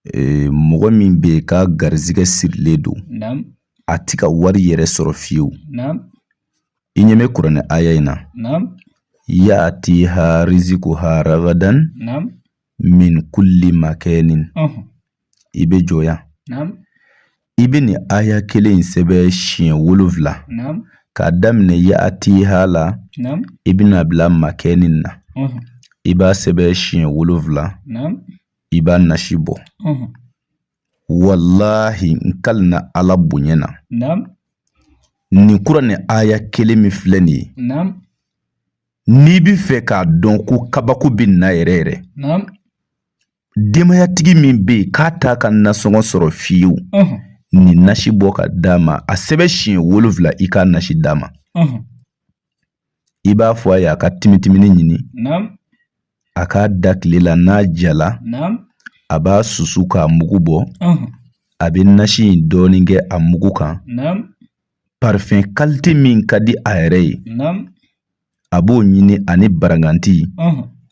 Mɔgɔ min bɛ yen k'a garizigɛ sirilen don, a ti ka wari yɛrɛ sɔrɔ fiyewu, i ɲɛ bɛ kuranɛ aya in na, yatiha rizikuha ragadan min kulli makanin. I bɛ jɔ yan, i bɛ nin aya kelen in sɛbɛn siɲɛ 7 k'a daminɛ yatiha la, i bɛna bila makanin na, i b'a sɛbɛn siɲɛ 7, i b'a nasi bɔ. Walahi, n kalina Ala bonya na, nin kuranɛ aya kelen min filɛ nin ye, n'i bɛ fɛ k'a dɔn ko kabako bɛ nin na yɛrɛ yɛrɛ, denbayatigi min bɛ yen k'a t'a ka nasɔngɔ sɔrɔ fiyewu, nin nasi bɔ ka d'a ma, a sɛbɛn siɲɛ 7, i k'a nasi d'a ma. I b'a fɔ a ye a ka timitimini ɲini, a k'a da tile la, n'a jala, a b'a susu k'a mugu bɔ, a bɛ nasi in dɔɔnin kɛ a mugu kan. Parfum qualité min ka di a yɛrɛ ye, a b'o ɲini ani baraganti,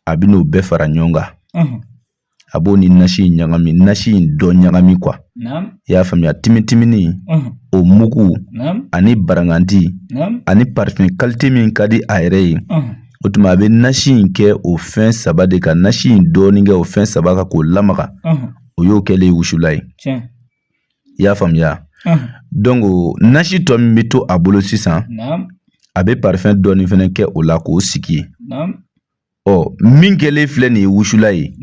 a bɛ n'o bɛɛ fara ɲɔgɔn kan, a b'o ni nasi in ɲagami, nasi in dɔ ɲagami quoi. I y'a faamuya? Timitimini o mugu ani baraganti ani parfum qualité min ka di a yɛrɛ ye, o tuma a bɛ nasi in kɛ o fɛn saba de kan, nasi in dɔɔnin kɛ o fɛn saba kan k'o lamaga, o y'o kɛlen ye wusula ye. I y'a faamuya? Donc nasi tɔ min bɛ to a bolo sisan, a bɛ parfum dɔɔnin fɛnɛ kɛ o la k'o sigi yen. Ɔ, min kɛlen filɛ nin ye wusula ye,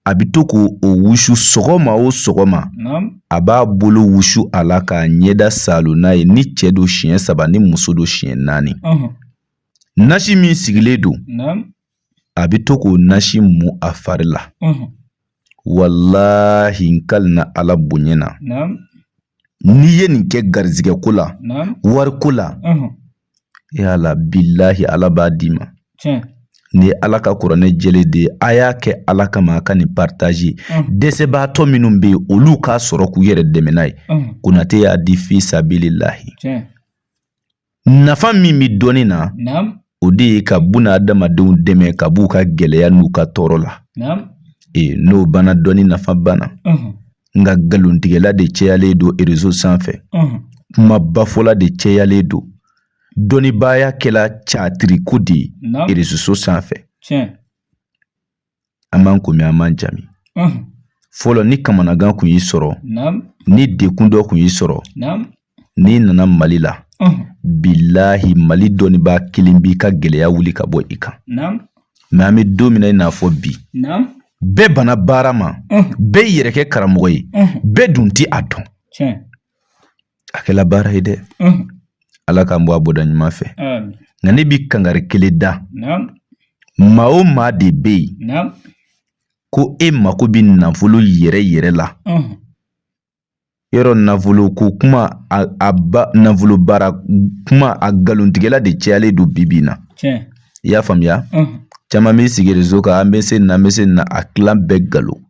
a bɛ to k'o wusu sɔgɔma o sɔgɔma, a b'a bolo wusu a la k'a ɲɛda salo n'a ye, ni cɛ don siɲɛ 3, ni muso don siɲɛ 4. Nasi min sigilen don, a bɛ to k'o nasi mu a fari la. Walahi, n kalina Ala bonya na, n'i ye nin kɛ garizigɛ ko la, wariko la, yala bilahi, Ala b'a d'i ma. Nin ye Ala ka kuranɛ jɛlen de ye. A y'a kɛ Ala kama, a ka nin partager. Dɛsɛbaatɔ minnu bɛ yen, olu k'a sɔrɔ k'u yɛrɛ dɛmɛ n'a ye. Konate y'a di fi sabililahi. Nafa min bɛ dɔnni na, o de ye ka buna adamadenw dɛmɛ ka b'u ka gɛlɛya n'u ka tɔɔrɔ la. Ee, n'o banna, dɔnni nafa banna. Nka nkalontigɛla de cayalen don réseau sanfɛ, kumabafɔla de cayalen don, dɔnnibaaya kɛla catiriko de ye réseau sanfɛ. An b'an komi an b'an jami. Fɔlɔ, ni kamanagan kun y'i sɔrɔ, ni dekun dɔ kun y'i sɔrɔ, n'i nana Mali la, bilahi, Mali dɔnnibaa kelen b'i ka gɛlɛya wuli ka bɔ i kan. Mais an bɛ don min na i n'a fɔ bi, bɛɛ bana baara ma, bɛɛ y'i yɛrɛ kɛ karamɔgɔ ye, bɛɛ dun ti a dɔn. A kɛla baara ye dɛ. Ala k'an bɔ a bɔda ɲuman fɛ. Nka ne bi kangari kelen da maa o maa de bɛ yen ko e mako bɛ nafolo yɛrɛ yɛrɛ la. Yɔrɔ nafolo ko kuma, a ba nafolo baara kuma, a nkalontigɛla de cayalen don bi bi in na. I y'a faamuya? Caman b'i sigi réseau kan, an bɛ se nin na, an bɛ se nin na, a tilan bɛɛ nkalon.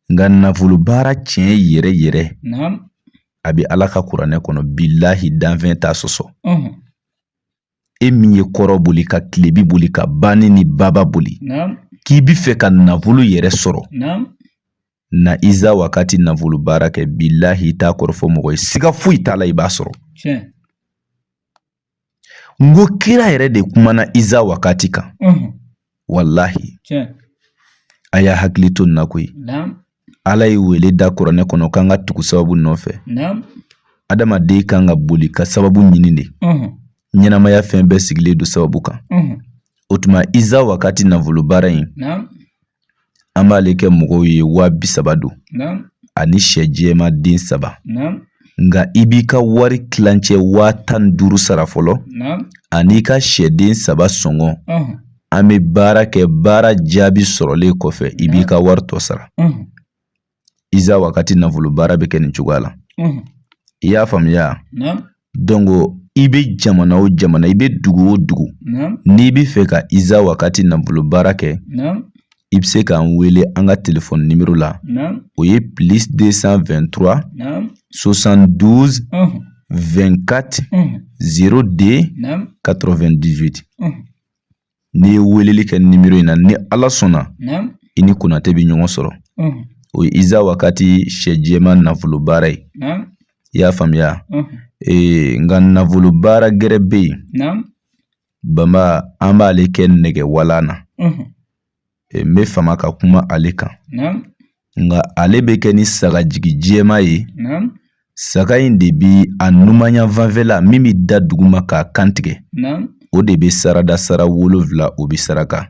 Nka nafolo baara tiɲɛ yɛrɛ yɛrɛ, a bɛ Ala ka kuranɛ kɔnɔ. Bilahi, danfɛn t'a sɔsɔ. E min ye kɔrɔ boli ka tilebi boli ka banni ni baba boli k'i bi fɛ ka nafolo yɛrɛ sɔrɔ, na iza wakati nafolo baara kɛ, bilahi, i t'a kɔrɔfɔ mɔgɔ ye, siga foyi t'a la, i b'a sɔrɔ. N ko kira yɛrɛ de kumana iza wakati kan. Walahi, a y'a hakili to nin na koyi. Ala ye wele da kuranɛ kɔnɔ k'an ka tugu sababu nɔfɛ. Adamaden kan ka boli ka sababu ɲini de. Ɲɛnamaya fɛn bɛɛ sigilen don sababu kan. O tuma iza wakati nafolo baara in, an b'ale kɛ mɔgɔw ye 30.000 don ani sɛ jɛman den 3. Nka i b'i ka wari tilancɛ 15.000 sara fɔlɔ ani i ka sɛden 3 sɔngɔ. An bɛ baara kɛ, baara jaabi sɔrɔlen kɔfɛ, i b'i ka wari tɔ sara. Iza wakati nafolo baara bɛ kɛ nin cogoya la. I y'a faamuya? Donc i bɛ jamana o jamana, i bɛ dugu o dugu, n'i bɛ fɛ ka iza wakati nafolo baara kɛ, i bɛ se k'an wele an ka telefɔni nimero la, o ye plus 223 72 24 02 98. N'i ye weleli kɛ nimero in na, ni Ala sɔnna, i ni Konate bɛ ɲɔgɔn sɔrɔ. O ye iza wakati sɛ jɛman nafolo baara ye. I y'a faamuya? Nka nafolo baara gɛrɛ bɛ yen baba, an b'ale kɛ nɛgɛ walan na. N bɛ fama ka kuma ale kan, nka ale bɛ kɛ ni sagajigi jɛman ye. Saga in de bi a numanyanfanfɛla min bɛ da duguma k'a kantigɛ, o de bɛ sarada sara 7, o bɛ saraka.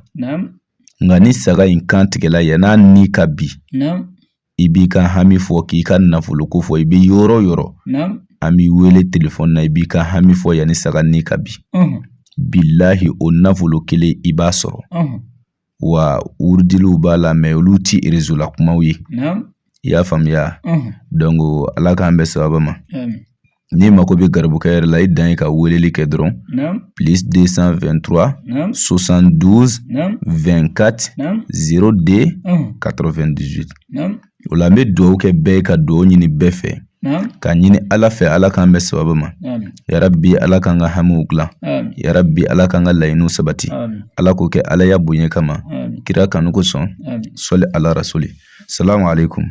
Nka ni saga in kan tigɛla yann'a ni ka bin, i b'i ka hami fɔ, k'i ka nafolo ko fɔ, i bɛ yɔrɔ o yɔrɔ, an b'i wele telefɔni na, i b'i ka hami fɔ yanni saga ni ka bin. Bilahi, o nafolo kelen i b'a sɔrɔ. Wa wurudiliw b'a la, mɛ olu ti réseau la kumaw ye. I y'a faamuya? Donc ala k'an bɛn sababa ma. N'i mako bɛ garibukɛ yɛrɛ la, i dan ye ka weleli kɛ dɔrɔn, plus 223 72 24 02 98. O la n bɛ dugawu kɛ bɛɛ ye, ka dugawu ɲini bɛɛ fɛ, ka ɲini ala fɛ, ala k'an bɛn sababa ma. Yarabi, ala k'an ka hamiw dilan. Yarabi, ala k'an ka laɲiniw sabati. Ala k'o kɛ ala ya bonya kama, kira kanu kosɔn. Sɔli ala rasuli. Salamu aleykum.